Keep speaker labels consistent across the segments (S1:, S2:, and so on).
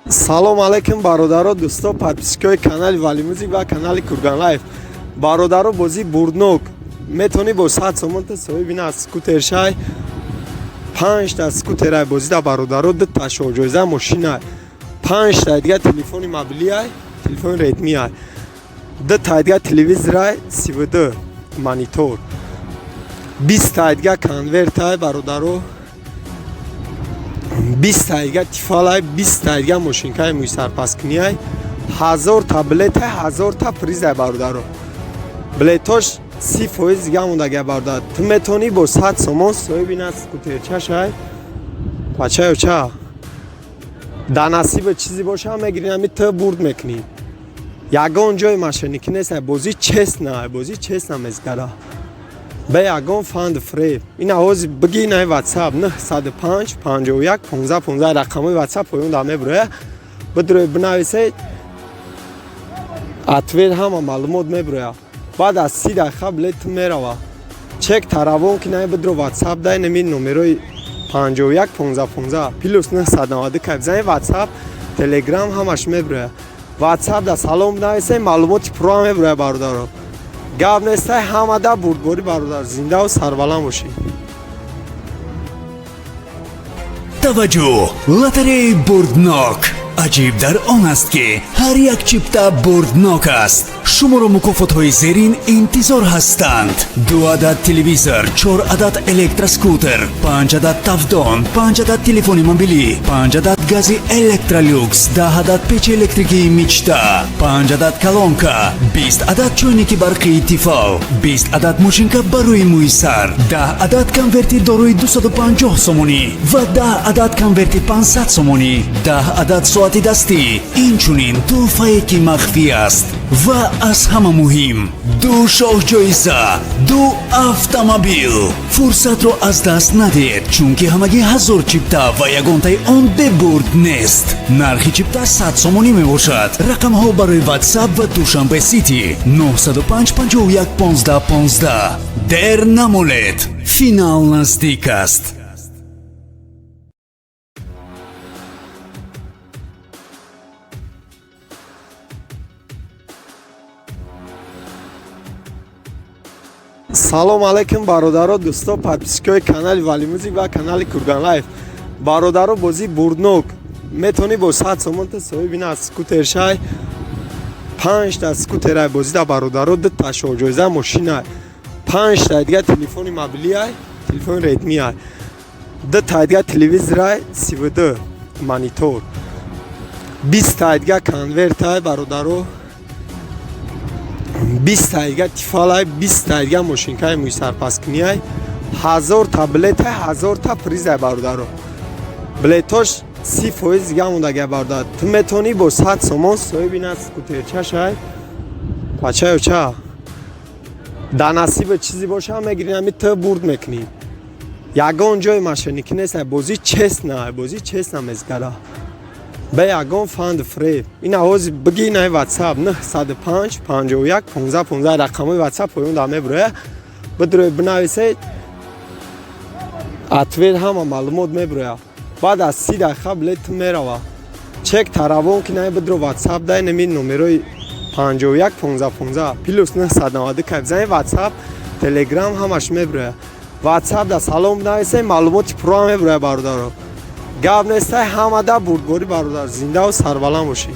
S1: Салом алейкум, бародаро, дӯсто, подписчикои канали Вали Мюзик ва канали Курган Лайф. Бародаро, бозии бурднок, метавонӣ бо 100 сомон та соҳиби ина скутер шай. Панҷта скутерай бозида, бародаро, дута шоҳҷоиза мошинай, панҷта дига телефони мобилиай, телефони Редмиай, дута дига телевизорай 32 монитор, 20-та дига конвертай, бародаро, 20-та дига Тефалай, 20-та дига мошинкаи мӯйсарпаскуниай, 1000-та билетай, 1000-та призай, бародаро. Билетош 30% дига мондага, бародар. Ту метавонӣ бо 100 сомон соҳиби ина скутерча шай. Бачаё, ча дар насиба чизе боша, мегирӣ, ами ту бурд мекунӣ. Ягон ҷои мошенникӣ нест, бозӣ честно, бозӣ честно мезгара, бе ягон фанду фиреб. Ина ҳози биги, инаи Ватсап 905 51 15 15, рақамҳои Ватсап поён да мебуроя. Бидурӯй, бинависе, ответ ҳама маълумот мебуроя. Баъд аз 30 дақиқа билет ту мерава. Чек таравон ки най, бидро Ватсап дай, неми номерои 51 15 15, плюс 992 кай бизани, Ватсап, Телеграм ҳамаш мебуроя. Ватсап да салом бинависе, маълумоти пурра мебуроя. Бародаро, гап нестай, ҳамада бурдборӣ, бародар, зиндаву сарбаланд бошӣ.
S2: Таваҷҷӯҳ! Лотереяи бурднок. Аҷиб дар он аст, ки ҳар як чипта бурднок аст. Шуморо мукофотҳои зерин интизор ҳастанд: ду адад телевизор, чор адад электроскутер, панҷ адад тафдон, панҷ адад телефони мобилӣ, панҷ адад гази Электролюкс, 10 адад печи электрикии Мечта, панҷ адад колонка, 20 адад чойники барқии Тефал, 20 адад мошинка барои мӯи сар, 10 адад конверти дорои 250 сомонӣ ва 10 адад конверти 500 сомонӣ, 10 адад соати дастӣ, инчунин тӯҳфае, ки махфӣ аст, ва аз ҳама муҳим, ду шоҳҷоиза, ду автомобил. Фурсатро аз даст надиҳед, чунки ҳамагӣ 1000 чипта ва ягонтаи он бебурд нест. Нархи чипта 100 сомонӣ мебошад. Рақамҳо барои Ватсап ва Душанбе Сити: 905 51 15 15. Дер намолед, финал наздик аст.
S1: Салом алейкум, бародаро, дӯсто, подписчикои канали Вали Мюзик ва канали Курган Лайф. Бародаро, бозии бурднок, метавонӣ бо 100 сомон та соҳиби ина скутер шай. Панҷта скутерай бозида, бародаро, дута шоҳҷоиза мошинай, панҷта дига телефони мобилиай, телефони Редмиай, дута дига телевизорай 32 монитор, 20-та дига конвертай, бародаро, 20-та дига Тефалай, 20-та дига мошинкаи мӯйсарпаскуниай, 1000-та билетай, 1000-та призай, бародаро. Билетош 30% дига мондага, бародар. Ту метавонӣ бо 100 сомон соҳиби ина скутерча шай. Бачаё, ча дар насиба чизе боша, мегирӣ, ами ту бурд мекунӣ. Ягон ҷои мошенникӣ нест, бозӣ честно, бозӣ честно мезгара, бе ягон фанду фиреб. Ина ҳози биги, инаи Ватсап 905 51 15 15, рақамҳои Ватсап поён да мебуроя. Бидурӯй, бинависе, ответ ҳама маълумот мебуроя. Баъд аз 30 дақиқа билет ту мерава. Чек таравон ки най, бидро Ватсап дай, неми номерои 51 15 15, плюс 992 кай бизани, Ватсап, Телеграм ҳамаш мебуроя. Ватсап да салом бинависе, маълумоти пурра мебуроя. Бародаро, гап нестай, ҳамада бурдборӣ, бародар, зиндаву сарбаланд бошӣ.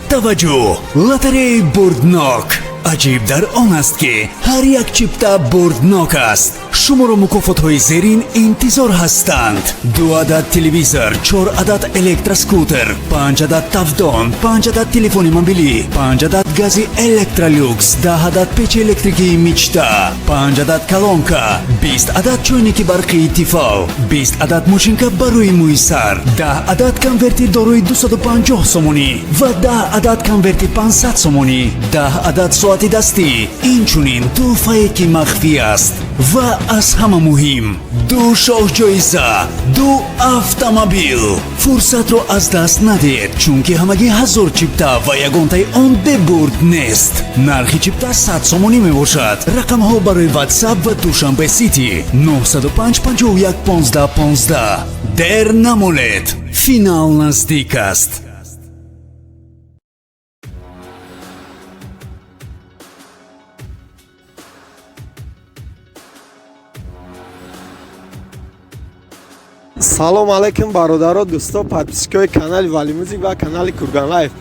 S2: Таваҷҷӯҳ! Лотереяи бурднок. Аҷиб дар он аст, ки ҳар як чипта бурднок аст. Шуморо мукофотҳои зерин интизор ҳастанд: ду адад телевизор, чор адад электроскутер, панҷ адад тафдон, панҷ адад телефони мобилӣ, панҷ адад гази Электролюкс, 10 адад печи электрикии Мечта, панҷ адад колонка, 20 адад чойники барқии Тефал, 20 адад мошинка барои мӯи сар, 10 адад конверти дорои 250 сомонӣ ва 10 адад конверти 500 сомонӣ, 10 адад соати дастӣ, инчунин тӯҳфае, ки махфӣ аст. Ва аз ҳама муҳим, ду шоҳҷоиза, ду автомобил. Фурсатро аз даст надиҳед, чунки ҳамагӣ 1000 чипта ва ягонтаи он бебурд нест. Нархи чипта 100 сомонӣ мебошад. Рақамҳо барои Ватсап ва Душанбе Сити: 905 51 15 15. Дер намонед, финал наздик аст.
S1: Салом алейкум, бародаро, дӯсто, подписчикои канали Вали Мюзик ва канали Курган Лайф.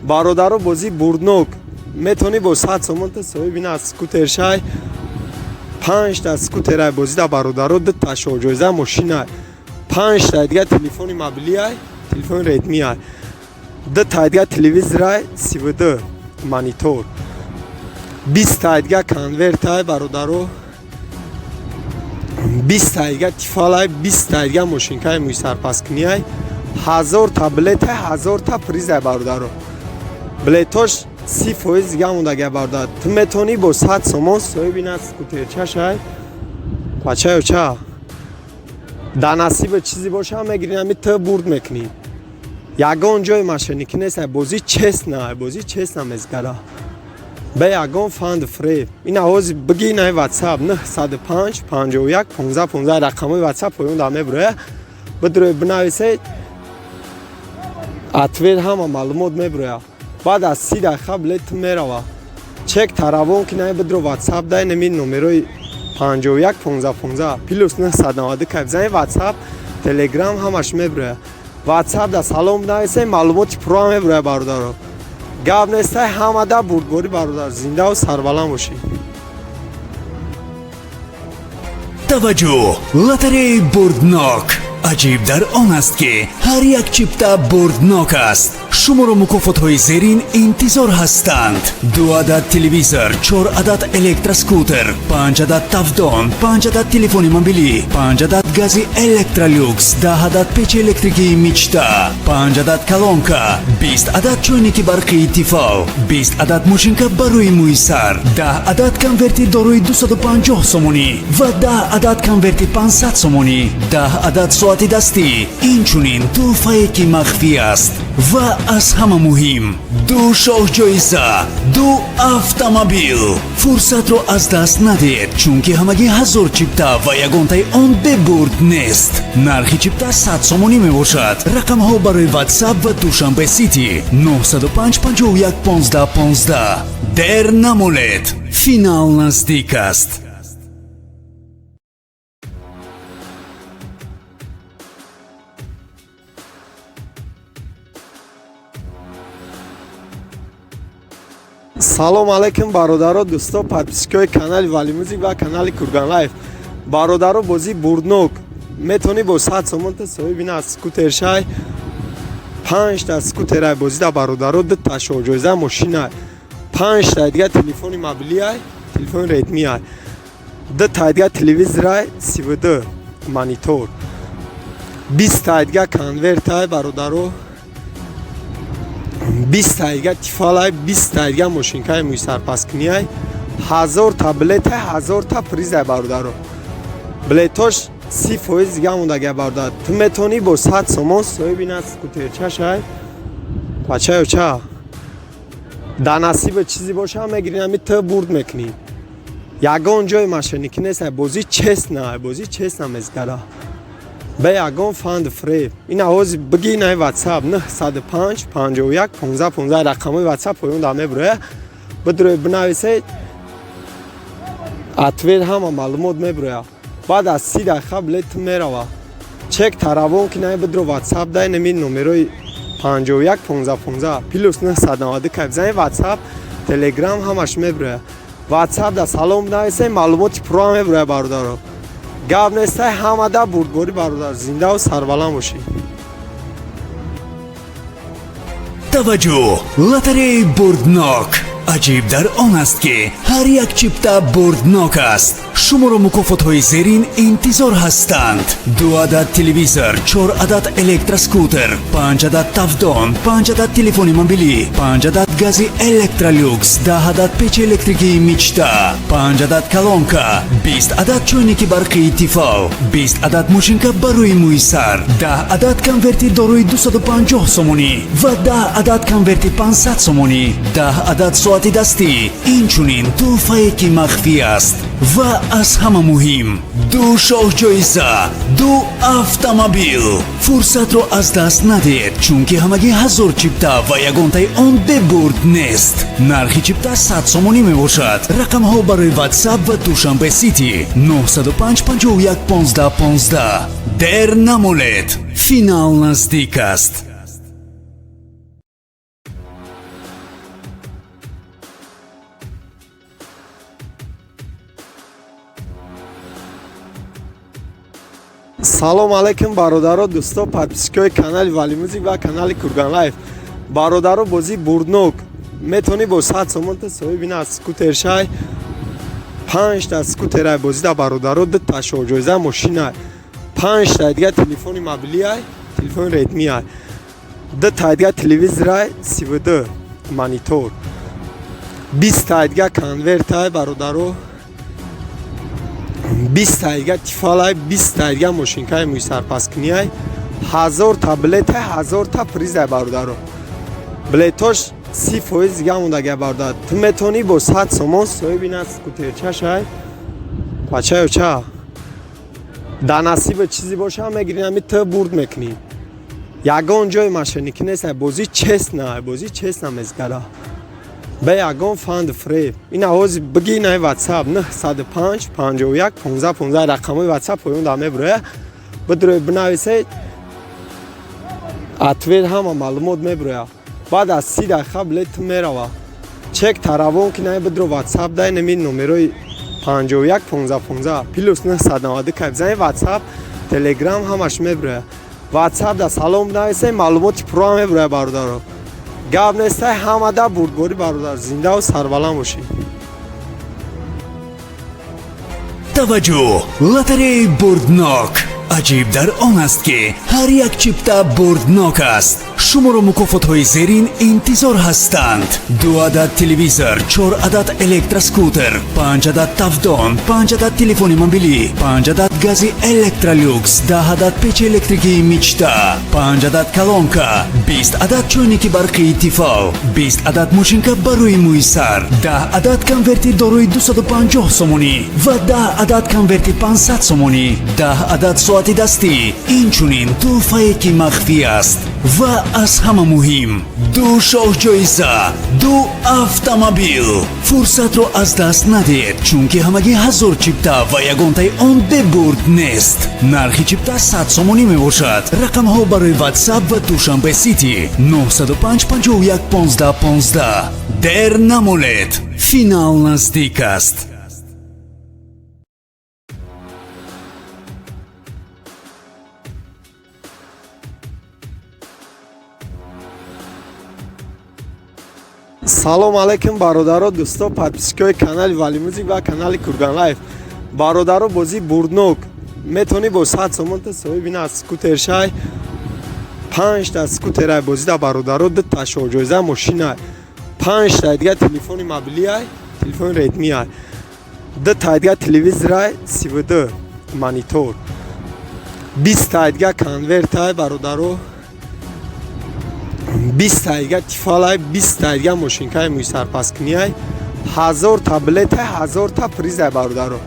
S1: Бародаро, бозии бурднок, метавонӣ бо 100 сомон та соҳиби ина скутер шай. Панҷта скутерай бозида, бародаро, дута шоҳҷоиза мошинай, панҷта дига телефони мобилиай, телефони Редмиай, дута дига телевизорай 32 монитор, 20та дига конвертай, бародаро, 20та дига Тефалай, 20та дига мошинкаи мӯйсарпаскуниай, 1000та билетай, 1000та призай, бародаро. Билетош 30% дига мондагия, бародар. Ту метавонӣ бо 100 сомон соҳиби ина скутерча шай. Бачаё, ча дар насиба чизе боша, мегирӣ, ами ту бурд мекунӣ. Ягон ҷои мошенникӣ нест, бозӣ честно, бозӣ честно мезгара, бе ягон фанду фреб. Ина ҳози бигӣ, инаи Ватсап 905 51 15 15, рақамҳои Ватсап поён дар мебуроя. Бидурӯй, бинависе, ответ ҳама маълумот мебуроя. Баъд аз 30 дақиқа билет мерава. Чек таравон ки най, бидро Ватсап дай, неми номерои 51 15 15, плюс 990 кайф зани, Ватсап, Телеграм ҳамаш мебуроя. Ватсап да салом нависе, маълумоти пурра мебуроя, бародаро. Гап нестай, ҳамада бурдборӣ, бародар, зиндаву сарбаланд бошӣ.
S2: Таваҷҷӯҳ! Лотареяи бурднок. Аҷиб дар он аст, ки ҳар як чипта бурднок аст. Шуморо мукофотҳои зерин интизор ҳастанд: ду адад телевизор, чор адад электроскутер, панҷ адад тафдон, панҷ адад телефони мобилӣ, панҷ адад гази Электролюкс, 10 адад печи электрикии Мечта, панҷ адад колонка, 20 адад чойники барқии Тефал, 20 адад мошинка барои мӯи сар, 10 адад конверти дорои 250 сомонӣ ва 10 адад конверти 500 сомонӣ, 10 адад соати дастӣ, инчунин тӯҳфае, ки махфӣ аст. Ва аз ҳама муҳим, ду шоҳҷоиза, ду автомобил. Фурсатро аз даст надиҳед, чунки ҳамагӣ 1000 чипта ва ягонтаи он бебурд нест. Нархи чипта 100 сомонӣ мебошад. Рақамҳо барои Ватсап ва Душанбе Сити: 905 51 15 15. Дер намонед, финал наздик аст.
S1: Салом алейкум, бародаро, дӯсто, подписчикои канали Вали Мюзик ва канали Курган Лайф. Бародаро, бозии бурднок, метавонӣ бо 100 сомон та соҳиби ина скутер шай. Панҷта скутерай бозида, бародаро, дута шоҳҷоиза мошинай, панҷта дига телефони мобилиай, телефони Редмиай, дута дига телевизорай 32 монитор, 20та дига конвертай, бародаро, 20та дига Тефалай, 20та дига мошинкаи мӯйсарпаскуниай, 1000та билетай, 1000та призай, бародаро. Билетош 30% дига мондагия, бародар. Ту метавонӣ бо 100 сомон соҳиби ина скутерча шай. Бачаё, ча дар насиба чизе боша, мегирӣ, ами ту бурд мекунӣ. Ягон ҷои мошенникӣ нест, бозӣ честно, бозӣ честно мезгара, бе ягон фанду фреб. Ина ҳози бигӣ, инаи Ватсап 905 51 15 15, рақамҳои Ватсап поён дар мебуроя. Бидурӯй, бинависе, ответ ҳама маълумот мебуроя. Баъд аз 30 дақиқа билет мерава. Чек таравон ки най, бидро Ватсап дай, неми номерои 51 15 15, плюс 990 кайф зани, Ватсап, Телеграм ҳамаш мебуроя. Ватсап да салом нависе, маълумоти пурра мебуроя, бародаро. Гап нестай, ҳамада бурдборӣ, бародар, зиндаву сарбаланд бошӣ.
S2: Таваҷҷӯҳ! Лотареяи бурднок. Аҷиб дар он аст, ки ҳар як чипта бурднок аст. Шуморо мукофотҳои зерин интизор ҳастанд: ду адад телевизор, чор адад электроскутер, панҷ адад тафдон, панҷ адад телефони мобилӣ, панҷ адад гази Электролюкс, 10 адад печи электрикии Мечта, панҷ адад колонка, 20 адад чойники барқии Тифал, 20 адад мошинка барои мӯи сар, 10 адад конверти дорои 250 сомонӣ ва 10 адад конверти 500 сомонӣ, 10 адад соати дастӣ, инчунин тӯҳфае, ки махфӣ аст, ва аз ҳама муҳим, ду шоҳҷоиза, ду автомобил. Фурсатро аз даст надиҳед, чунки ҳамагӣ 1000 чипта ва ягонтаи он бебурд нест. Нархи чипта 100 сомонӣ мебошад. Рақамҳо барои Ватсап ва Душанбе Сити: 905 51 15 15. Дер намонед, финал наздик аст.
S1: Салом алейкум, бародаро, дӯсто, подписчикои канали Вали Мюзик ва канали Курган Лайф. Бародаро, бозии бурднок: метавонӣ бо 100 сомон та соҳиби ина скутер шай. Панҷта скутерай бозида, бародаро, дута шоҳҷоиза мошинай, панҷта дига телефони мобилиай, телефони Редмиай, дута дига телевизорай 32 монитор, 20-та дига конвертай, бародаро, 20-та дига Тифалай, 20-та дига мошинкаи мӯйсарпаскуниай, 1000-та билетай, 1000-та призай, бародаро. Билетош 30% дига мондагия, бародар. Ту метавонӣ бо 100 сомон соҳиби ина скутерча шай. Бачаё, ча дар насиба чизе боша, мегирӣ, ами ту бурд мекунӣ. Ягон ҷои мошенникӣ нест, бозӣ честно, бозӣ честно мезгара, ба ягон фанду фреб. Ина ҳозир биги, инаи Ватсап 905 51 15 15, рақамҳои Ватсап поён да мебуроя. Бидрои, бинависе, ответ ҳама маълумот мебуроя. Баъд аз 30 дақиқа билет ту мерава. Чек таравон ки най, бидро Ватсап дай, неми номерои 51 15 15, плюс 990 кай бизани, Ватсап, Телеграм ҳамаш мебуроя. Ватсап да салом бинависе, маълумоти пурра мебуроя, бародаро. Гап нестай, ҳамада бурдборӣ, бародар, зиндаву сарбаланд бошӣ.
S2: Таваҷҷӯҳ! Лотареяи бурднок. Аҷиб дар он аст, ки ҳар як чипта бурднок аст. Шуморо мукофотҳои зерин интизор ҳастанд: ду адад телевизор, чор адад электроскутер, панҷ адад тафдон, панҷ адад телефони мобилӣ, панҷ адад гази Электролюкс, 10 адад печи электрикии Мечта, панҷ адад колонка, 20 адад чойники барқии Тифал, 20 адад мошинка барои мӯи сар, 10 адад конверти дорои 250 сомонӣ ва 10 адад конверти 500 сомонӣ, 10 адад соати дастӣ, инчунин тӯҳфае, ки махфӣ аст, ва аз ҳама муҳим, ду шоҳҷоиза, ду автомобил. Фурсатро аз даст надиҳед, чунки ҳамагӣ 1000 чипта ва ягонтаи он бебурд нест. Нархи чипта 100 сомонӣ мебошад. Рақамҳо барои Ватсап ва Душанбе Сити: 905 51 15 15. Дер намонед, финал наздик аст.
S1: Салом алейкум, бародаро, дӯсто, подписчикои канали Вали Мюзик ва канали Курган Лайф. Бародаро, бозии бурднок: метавонӣ бо 100 сомон та соҳиби ина скутер шай. Панҷта скутерай бозида, бародаро, дута шоҳҷоиза мошинай, панҷта дига телефони мобилиай, телефони Редмиай, дута дига телевизорай 32 монитор, 20-та дига конвертай, бародаро, 20-та дига Тифалай, 20-та дига мошинкаи мӯйсарпаскуниай, 1000-та билетай, 1000-та призай, бародаро.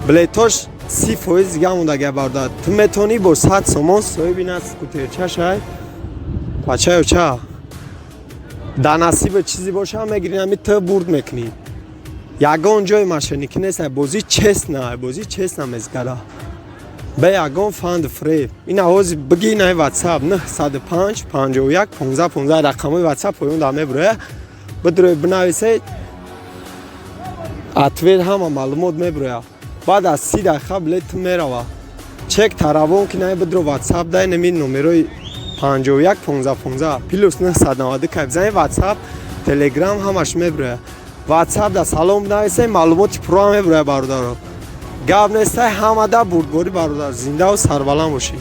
S1: Билетош 30% дига мондагия, бародар. Ту метавонӣ бо 100 сомон соҳиби ина скутерча шай. Бачаё, ча дар насиба чизе боша, мегирӣ, ами ту бурд мекунӣ. Ягон ҷои мошенникӣ нест, бозӣ честно, бозӣ честно мезгара, ба ягон фанду фреб. Ина ҳозир биги, инаи Ватсап 905 51 15 15, рақамҳои Ватсап поён да мебуроя. Бидрои, бинависе, ответ ҳама маълумот мебуроя. Баъд аз 30 дақиқа билет ту мерава. Чек таравон ки най, бидро Ватсап дай, неми номерои 51 15 15, плюс 990 кай бизани, Ватсап, Телеграм ҳамаш мебуроя. Ватсап да салом бинависе, маълумоти пурра мебуроя, бародаро. Гап нестай, ҳамада бурдборӣ, бародар, зиндаву сарбаланд бошӣ.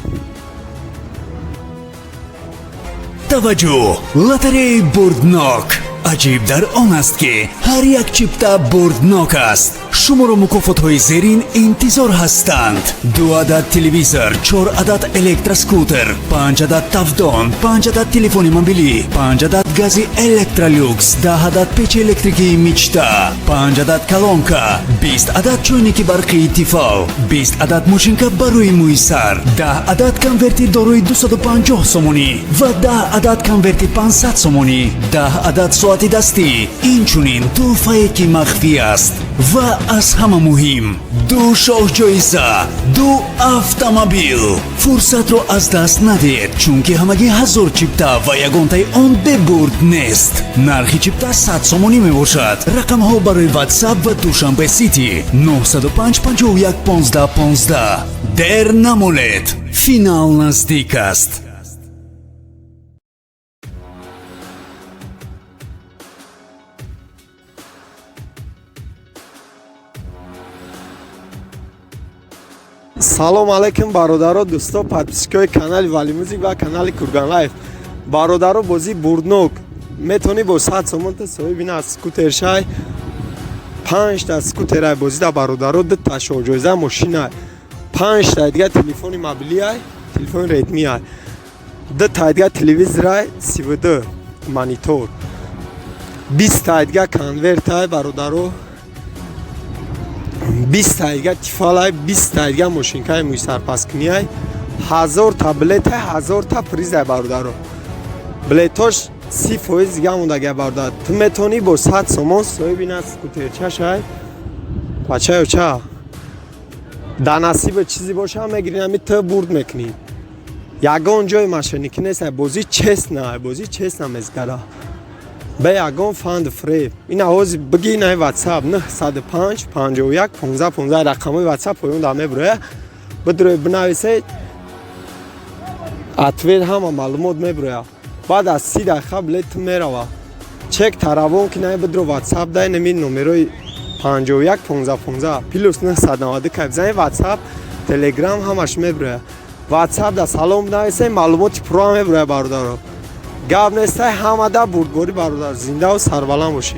S2: Таваҷҷӯҳ! Лотареяи бурднок. Аҷиб дар он аст, ки ҳар як чипта бурднок аст. Шуморо мукофотҳои зерин интизор ҳастанд: ду адад телевизор, чор адад электроскутер, панҷ адад тафдон, панҷ адад телефони мобилӣ, панҷ адад гази Электролюкс, 10 адад печи электрикии Мечта, панҷ адад колонка, 20 адад чойники барқии Тифал, 20 адад мошинка барои мӯи сар, 10 адад конверти дорои 250 сомонӣ ва 10 адад конверти 500 сомонӣ, 10 адад соати дастӣ, инчунин тӯҳфае, ки махфӣ аст, ва аз ҳама муҳим, ду шоҳҷоиза, ду автомобил. Фурсатро аз даст надиҳед, чунки ҳамагӣ 1000 чипта ва ягонтаи он бебурд нест. Нархи чипта 100 сомонӣ мебошад. Рақамҳо барои Ватсап ва Душанбе Сити: 905 51 15 15. Дер намонед, финал наздик аст.
S1: Салом алейкум, бародаро, дӯсто, подписчикои канали Валимузик ва канали Курган Лайф. Бародаро, бозии бурднок, метавонӣ бо 100 сомон та соҳиби ина скутер шай. Панҷта скутерай бозида, бародаро, дута шоҳҷоиза мошинай, панҷта дига телефони мобилиай, телефони Редмиай, дута дига телевизорай 32 монитор, 20та дига конвертай, бародаро, 20та дига Тифалай, 20та дига мошинкаи мӯйсарпаскуниай, 1000та билетай, 1000та призай, бародаро. Билетош 30% дига мондагия, бародар. Ту метавонӣ бо 100 сомон соҳиби ина скутерча шай. Бачаё, ча дар насибе чизе боша, мегирӣ, ами ту бурд мекунӣ. Ягон ҷои мошенникӣ нест, бозӣ честно, бозӣ честно мезгара, бе ягон фанду фреб. Ина ҳози биги, инаи Ватсап 905 51 15 15, рақамҳои Ватсап поён дар мебуроя. Бидурӯй, бинависе, ответ ҳама маълумот мебуроя. Баъд аз 30 дақиқа билет ту мерава. Чек таравон ки най, бидро Ватсап дай, нами номерои 51 15 15 плюс 992 кай бизани, Ватсап, Телеграм ҳамаш мебуроя. Ватсап да салом бинависе, маълумоти пурра мебуроя. Бародаро, гап нестай, ҳамада бурдборӣ, бародар, зиндаву сарбаланд бошӣ.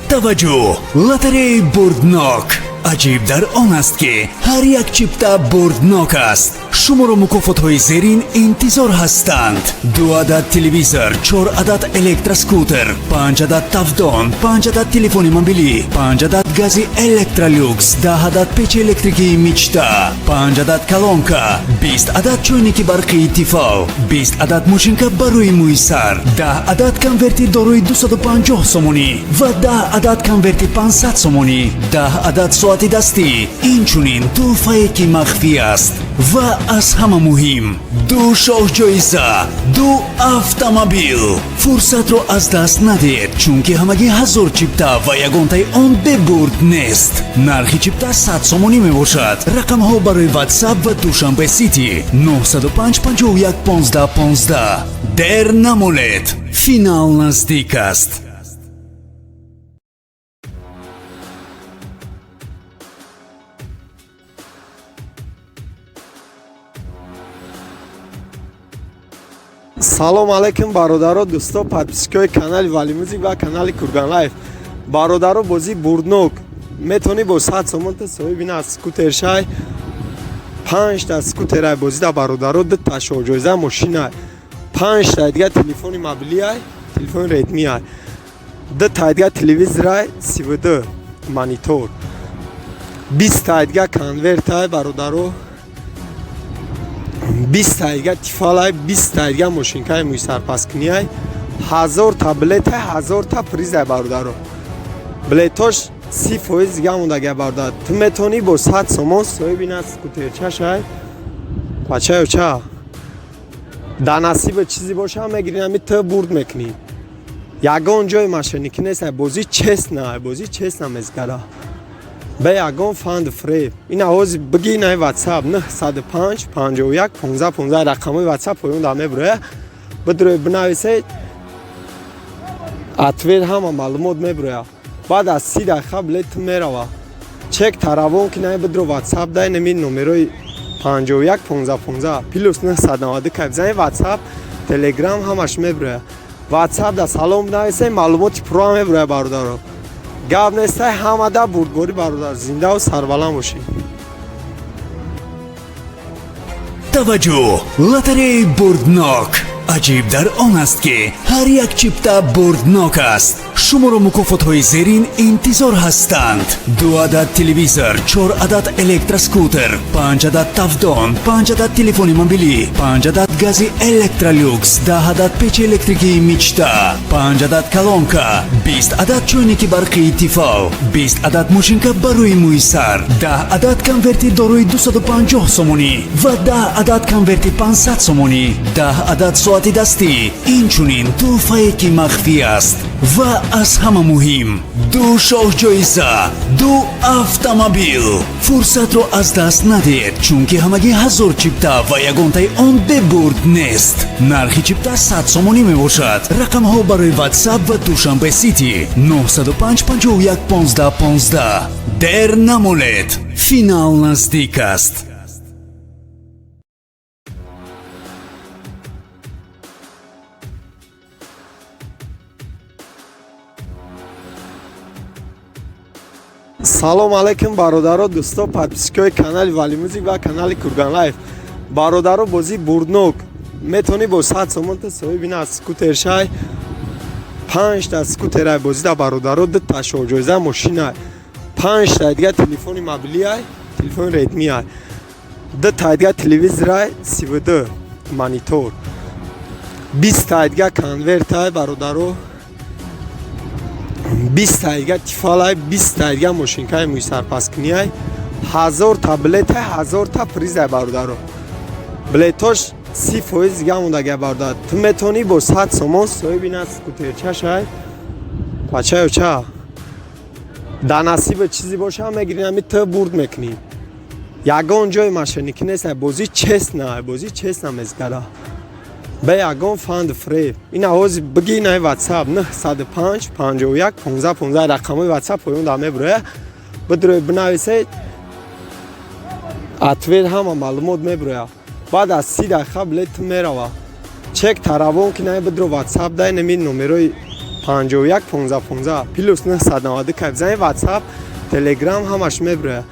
S2: Таваҷҷӯҳ! Лотареяи бурднок. Аҷиб дар он аст, ки ҳар як чипта бурднок аст. Шуморо мукофотҳои зерин интизор ҳастанд: ду адад телевизор, чор адад электроскутер, панҷ адад тафдон, панҷ адад телефони мобилӣ, панҷ адад гази Электролюкс, 10 адад печи электрикии Мечта, панҷ адад колонка, 20 адад чойники барқии Тифал, 20 адад мошинка барои мӯи сар, 10 адад конверти дорои 250 сомонӣ ва 10 адад конверти 500 сомонӣ, 10 адад соати дастӣ, инчунин тӯҳфае, ки махфӣ аст, ва аз ҳама муҳим, ду шоҳҷоиза, ду автомобил. Фурсатро аз даст надиҳед, чунки ҳамагӣ 1000 чипта ва ягонтаи он бебурд нест. Нархи чипта 100 сомонӣ мебошад. Рақамҳо барои Ватсап ва Душанбе Сити: 905 51 15 15. Дер намонед, финал наздик аст.
S1: Салом алейкум, бародаро, дӯсто, подписчикои канали Валимузик ва канали Курган Лайф. Бародаро, бозии бурднок, метавонӣ бо 100 сомон та соҳиби ина скутер шай. Панҷта скутерай бозида, бародаро, дута шоҳҷоиза мошинай, панҷта дига телефони мобилиай, телефони Редмиай, дута дига телевизорай 32 монитор, 20та дига конвертай, бародаро, 20та дига Тифалай, 20та дига мошинкаи мӯйсарпаскуниай, 1000та билетай, 1000та призай, бародаро. Билетош 30% дига мондагия, бародар. Ту метавонӣ бо 100 сомон соҳиби ина скутерча шай. Бачаё, ча дар насибе чизе боша, мегирӣ, ами ту бурд мекунӣ. Ягон ҷои мошенникӣ нест, бозӣ честно, бозӣ честно мезгара, бе ягон фанду фреб. Ина ҳози биги, инаи Ватсап 905 51 15 15, рақамҳои Ватсап поён дар мебуроя. Бидурӯй, бинависе, ответ ҳама маълумот мебуроя. Баъд аз 30 дақиқа билет мерава. Чек таравон ки най, бидро ватсап дай, нами номерои 51 15 15 плюс 992 кай бизани, ватсап, телеграм ҳамаш мебирояд. Ватсап да салом нависем, маълумоти пурра мебирояд. Бародаро, гап нестай, ҳамада бурдборӣ, бародар, зиндаву сарбаланд бошед.
S2: Таваҷҷӯҳ! Лотереяи бурднок. Аҷиб дар он аст, ки ҳар як чипта бурднок аст. Шуморо мукофотҳои зерин интизор ҳастанд: ду адад телевизор, чор адад электроскутер, панҷ адад тафдон, панҷ адад телефони мобилӣ, панҷ адад гази Электролюкс, 10 адад печи электрикии Мечта, панҷ адад колонка, 20 адад чойники барқии Тифал, 20 адад мошинка барои мӯи сар, 10 адад конверти дорои 250 сомонӣ ва 10 адад конверти 500 сомонӣ, 10 адад соати дастӣ, инчунин тӯҳфае, ки махфӣ аст, ва аз ҳама муҳим, ду шоҳҷоиза, ду автомобил. Фурсатро аз даст надиҳед, чунки ҳамагӣ 1000 чипта ва ягонтаи он бебурд нест. Нархи чипта 100 сомонӣ мебошад. Рақамҳо барои Ватсап ва Душанбе Сити: 905 51 15 15. Дер намонед, финал наздик аст.
S1: Салом алейкум, бародаро, дӯсто, подписчикои канали Вали Мюзик ва канали Курган Лайф. Бародаро, бозии бурднок, метавонӣ бо 100 сомон та соҳиби ина скутер шай. Панҷта скутерай бозида, бародаро, дута шоҳҷоиза мошинай, панҷта дига телефони мобилиай, телефони Редмиай, дута дига телевизорай 32 монитор, 20та дига конвертай, бародаро, 20та дига Тифалай, 20та дига мошинкаи мӯйсарпаскуниай, 1000та билетай, 1000та призай. Бародаро, билетош 30% дига мондага. Бародар, ту метавонӣ бо 100 сомон соҳиби ина скутерча шай. Бачаё, ча дар насиба чизе боша, мегирӣ, ами ту бурд мекунӣ. Ягон ҷои мошенникӣ нест, бозӣ честно, бозӣ честно мезгара, бе ягон фанду фреб. Ина ҳози биги, инаи Ватсап 905 51 15 15, рақамҳои Ватсап поён да мебироя. Бидрои, бинависе, ответ ҳама маълумот мебироя. Баъд аз 30 дақиқа билет мерава. Чек таравон ки най, бидро Ватсап дай, нами номерои 51 15 15 плюс 992 кай бизани, Ватсап, телеграм ҳамаш мебироя.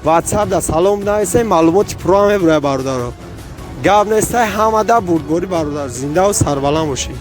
S1: Ватсап да салом нависем, маълумоти пурра мебироя. Бародаро, гап нестай, ҳамада бурдборӣ, бародар, зиндаву сарбаланд бошед.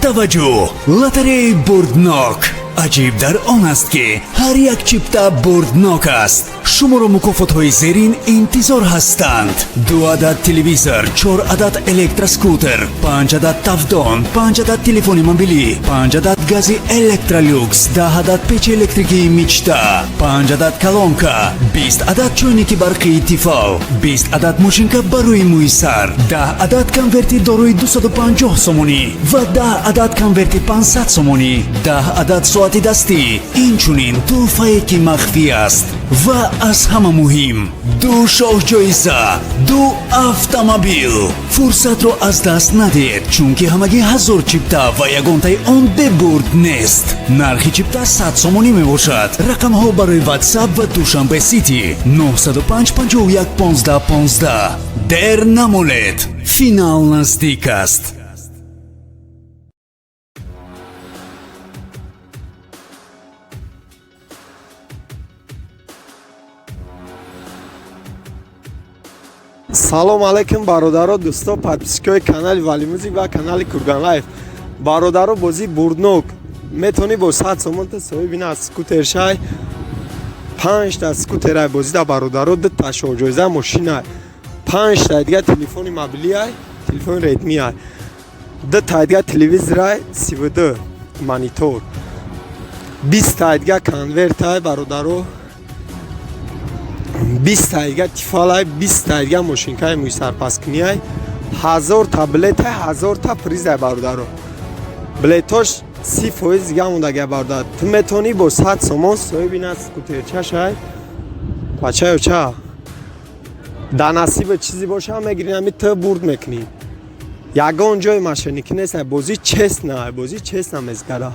S2: Таваҷҷӯҳ! Лотереяи бурднок. Аҷиб дар он аст, ки ҳар як чипта бурднок аст. Шуморо мукофотҳои зерин интизор ҳастанд: ду адад телевизор, чор адад электроскутер, панҷ адад тафдон, панҷ адад телефони мобилӣ, панҷ адад гази Электролюкс, 10 адад печи электрикии Мечта, панҷ адад колонка, 20 адад чойники барқии Тифал, 20 адад мошинка барои мӯи сар, 10 адад конверти дорои 250 сомонӣ ва 10 адад конверти 500 сомонӣ, 10 адад соати дастӣ, инчунин тӯҳфае, ки махфӣ аст, ва аз ҳама муҳим, ду шоҳҷоиза, ду автомобил. Фурсатро аз даст надиҳед, чунки ҳамагӣ 1000 чипта ва ягонтаи он бебурд нест. Нархи чипта 100 сомонӣ мебошад. Рақамҳо барои Ватсап ва Душанбе Сити: 905 51 15 15. Дер намонед, финал наздик аст.
S1: Салом алейкум, бародаро, дӯсто, подписчикои канали Вали Мюзик ва канали Курган Лайф. Бародаро, бозии бурднок, метавонӣ бо 100 сомон та соҳиби ина скутер шай. Панҷта скутерай бозида, бародаро, дута шоҳҷоиза мошинай, панҷта дига телефони мобилиай, телефони Редмиай, дута дига телевизорай 32 монитор, 20та дига конвертай, бародаро, 20та дига Тифалай, 20та дига мошинкаи мӯйсарпаскуниай, 1000та билетай, 1000та призай. Бародаро, билетош 30% дига мондага. Бародар, ту метавонӣ бо 100 сомон соҳиби ина скутерча шай. Бачаё, ча дар насиба чизе боша, мегирӣ, ами ту бурд мекунӣ. Ягон ҷои мошенникӣ нест, бозӣ честно, бозӣ честно мезгара.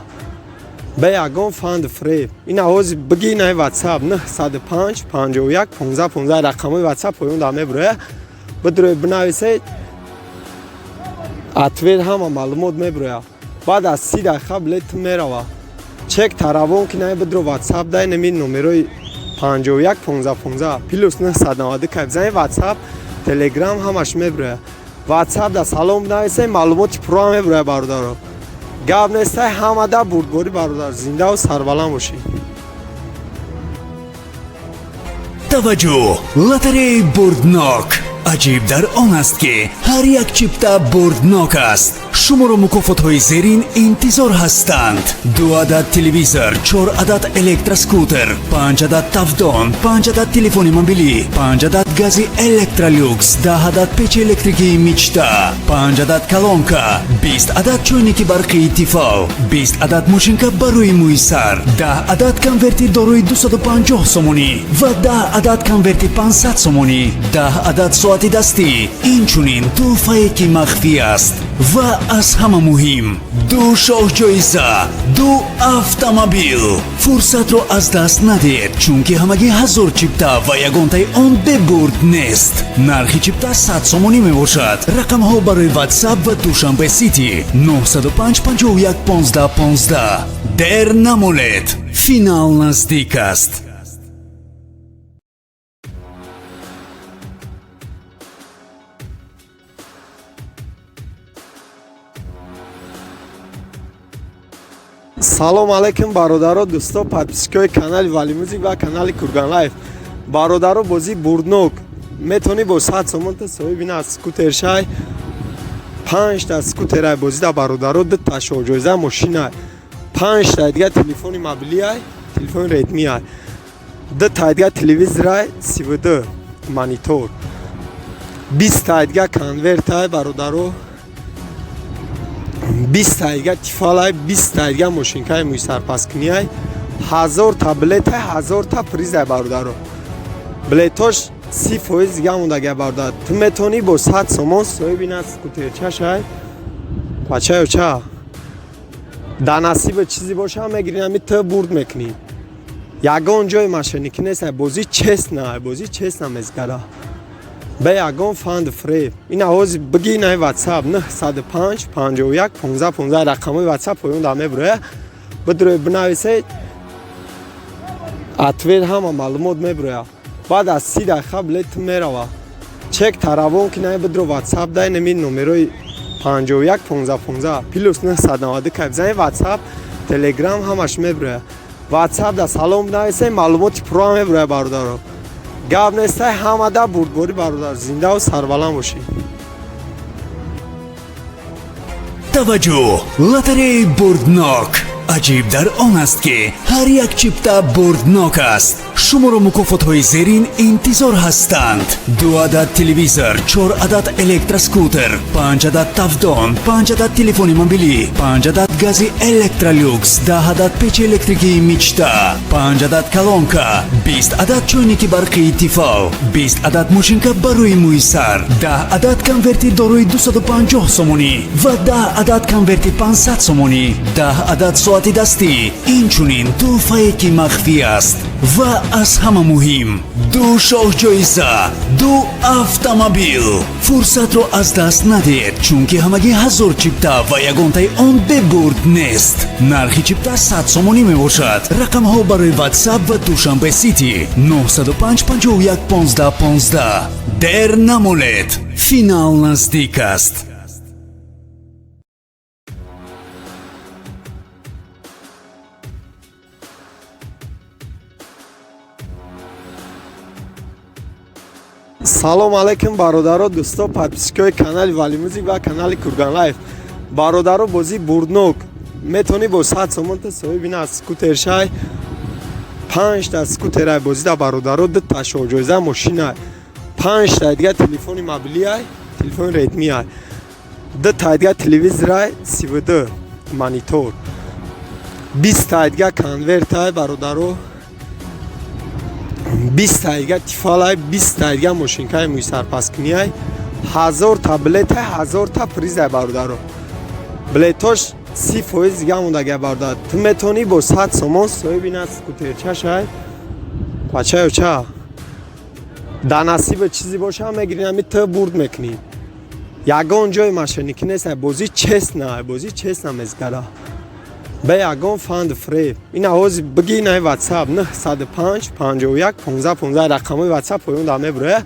S1: Бе ягон фанду фиреб. Ина ҳозир биги, инаи WhatsApp 905 51 15 15, рақамҳои WhatsApp поён да мебуроя. Бидурӯй, бинависед, ответ ҳама маълумот мебуроя. Баъд аз 30 дақиқа билет мерава. Чек таравон ки най, бидро WhatsApp дай неми номерои 51 15 15 плюс 992 кайф зани, WhatsApp, Telegram ҳамаш мебуроя. WhatsApp да салом бинависед, маълумоти пурра мебуроя, бародаро. Гап нестай, ҳамада бурдборӣ, бародар, зиндаву сарбаланд бошед.
S2: Таваҷҷӯҳ! Лотереяи бурднок. Аҷиб дар он аст, ки ҳар як чипта бурднок аст. Шуморо мукофотҳои зерин интизор ҳастанд: ду адад телевизор, чор адад электроскутер, панҷ адад тафдон, панҷ адад телефони мобилӣ, панҷ адад гази Электролюкс, 10 адад печи электрикии Мечта, панҷ адад колонка, 20 адад чойники барқии Тифал, 20 адад мошинка барои мӯи сар, 10 адад конверти дорои 250 сомонӣ ва 10 адад конверти 500 сомонӣ, 10 адад соати дастӣ, инчунин тӯҳфае, ки махфӣ аст, ва аз ҳама муҳим, ду шоҳҷоиза, ду автомобил. Фурсатро аз даст надиҳед, чунки ҳамагӣ 1000 чипта ва ягонтаи он бебурд нест. Нархи чипта 100 сомонӣ мебошад. Рақамҳо барои WhatsApp ва Душанбе Сити: 905 51 15 15. Дер намонед, финал наздик аст.
S1: Салом алейкум, бародаро, дӯсто, подписчикои канали Вали Мюзик ва канали Курган Лайф. Бародаро, бозӣ бурднок. Метавонӣ бо 100 сомон та соҳиби ина скутер шай. Панҷта скутерай бозида, бародаро, дута шоҳҷоиза мошинай, панҷта дига телефони мобилиай, телефони Редмиай, дута дига телевизорай 32 монитор, 20та дига конвертай, бародаро, 20та дига Тифалай, 20та дига мошинкаи мӯйсарпаскуниай, 1000та билетай, 1000та призай, бародаро. Билетош 30% дига мондагия, бародар. Ту метавонӣ бо 100 сомон соҳиби ина скутерча шай. Бачаё, ча дар насиба чизе боша, мегирӣ, ами ту бурд мекунӣ. Ягон ҷои мошенникӣ нест, бозӣ честно, бозӣ честно мезгара. Бе ягон фанду фиреб. Ина ҳозир биги, инаи WhatsApp 905 51 15 15, рақамҳои WhatsApp поён да мебуроя. Бидурӯй, бинависед, ответ ҳама маълумот мебуроя. Баъд аз 30 дақиқа билет мерава. Чек таравон ки най, бидро WhatsApp дай неми номерои 51 15 15 плюс 992 кайф зани, WhatsApp, Telegram ҳамаш мебуроя. WhatsApp да салом бинависед, маълумоти пурра мебуроя, бародаро. Гап нестай, ҳамада бурдборӣ, бародар, зиндаву сарбаланд бошед.
S2: Таваҷҷӯҳ! Лотереяи бурднок. Аҷиб дар он аст, ки ҳар як чипта бурднок аст. Шуморо мукофотҳои зерин интизор ҳастанд: ду адад телевизор, чор адад электроскутер, панҷ адад тафдон, панҷ адад телефони мобилӣ, панҷ адад гази Электролюкс, 10 адад печи электрикии Мечта, панҷ адад колонка, 20 адад чойники барқии Тифал, 20 адад мошинка барои мӯи сар, 10 адад конверти дорои 250 сомонӣ ва 10 адад конверти 500 сомонӣ, 10 адад соати дастӣ, инчунин тӯҳфае, ки махфӣ аст, ва аз ҳама муҳим, ду шоҳҷоиза, ду автомобил. Фурсатро аз даст надиҳед, чунки ҳамагӣ 1000 чипта ва ягонтаи он бебурд нест. Нархи чипта 100 сомонӣ мебошад. Рақамҳо барои WhatsApp ва Душанбе Сити: 905 51 15 15. Дер намонед, финал наздик аст.
S1: Салом алейкум, бародаро, дӯсто, подписчикои канали Вали Мюзик ва канали Курган Лайф. Бародаро, бозӣ бурднок. Метавонӣ бо 100 сомон та соҳиби ина скутер шай. Панҷта скутерай бозида, бародаро, дута шоҳҷоиза мошинай, панҷта дига телефони мобилиай, телефони Редмиай, дута дига телевизорай 32 монитор, 20та дига конвертай, бародаро, 20та дига Тифалай, 20та дига мошинкаи мӯйсарпаскуниай. 1000 та билета, 1000 та призай, бародаро. Билетош 30% дига мондага, бародар. Ту метавонӣ бо 100 сомон соҳиби ина скутерча шай. Бачаё, ча дар насиба чизе боша, мегирӣ, ами ту бурд мекунӣ. Ягон ҷои мошенникӣ нест, бозӣ честно, бозӣ честно мезгара, бе ягон фанду фреб. Ина ҳози биги, инаи ватсап 905 51 15 15, рақамҳои ватсап поён да мебуроя.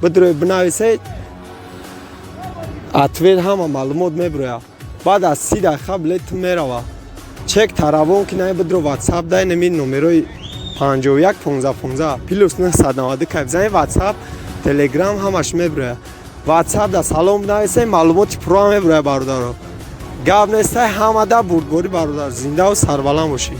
S1: Бидрои, бинависе, ответ, ҳама маълумот мебуроя. Баъд аз 30 дақиқа билет ту мерава. Чек таравон ки най, бидро ватсап дай, неми номерои 51 15 15, плюс 990 кайф зани, ватсап, телеграм, ҳамаш мебуроя. Ватсап да салом бинависе, маълумоти пурра мебуроя, бародаро. Гап нестай, ҳамада бурдборӣ, бародар, зиндаву сарбаланд бошӣ.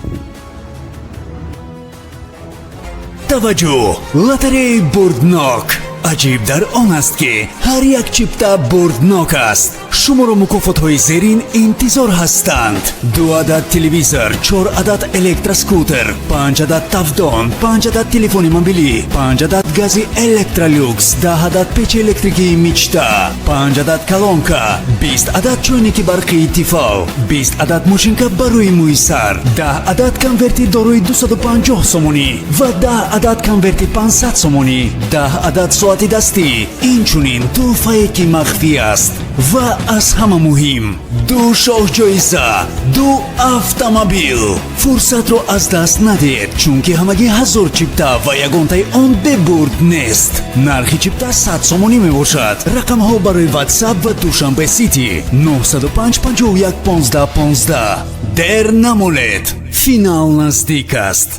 S2: Таваҷҷӯҳ! Лотареяи бурднок. Аҷиб дар он аст, ки ҳар як чипта бурднок аст. Шуморо мукофотҳои зерин интизор ҳастанд: ду адад телевизор, чор адад электроскутер, панҷ адад тафдон, панҷ адад телефони мобилӣ, панҷ адад гази Электролюкс, 10 адад печи электрикии Мечта, панҷ адад колонка, 20 адад чойники барқии Тифал, 20 адад мошинка барои мӯи сар, 10 адад конверти дорои 250 сомонӣ ва 10 адад конверти 500 сомонӣ, 10 адад соати дастӣ, инчунин тӯҳфае, ки махфӣ аст, ва аз ҳама муҳим, ду шоҳҷоиза, ду автомобил. Фурсатро аз даст надиҳед, чунки ҳамагӣ 1000 чипта ва ягонтаи он бебурд нест. Нархи чипта 100 сомонӣ мебошад. Рақамҳо барои Ватсап ва Душанбе Сити: 905 51 15 15. Дер намонед, финал наздик аст.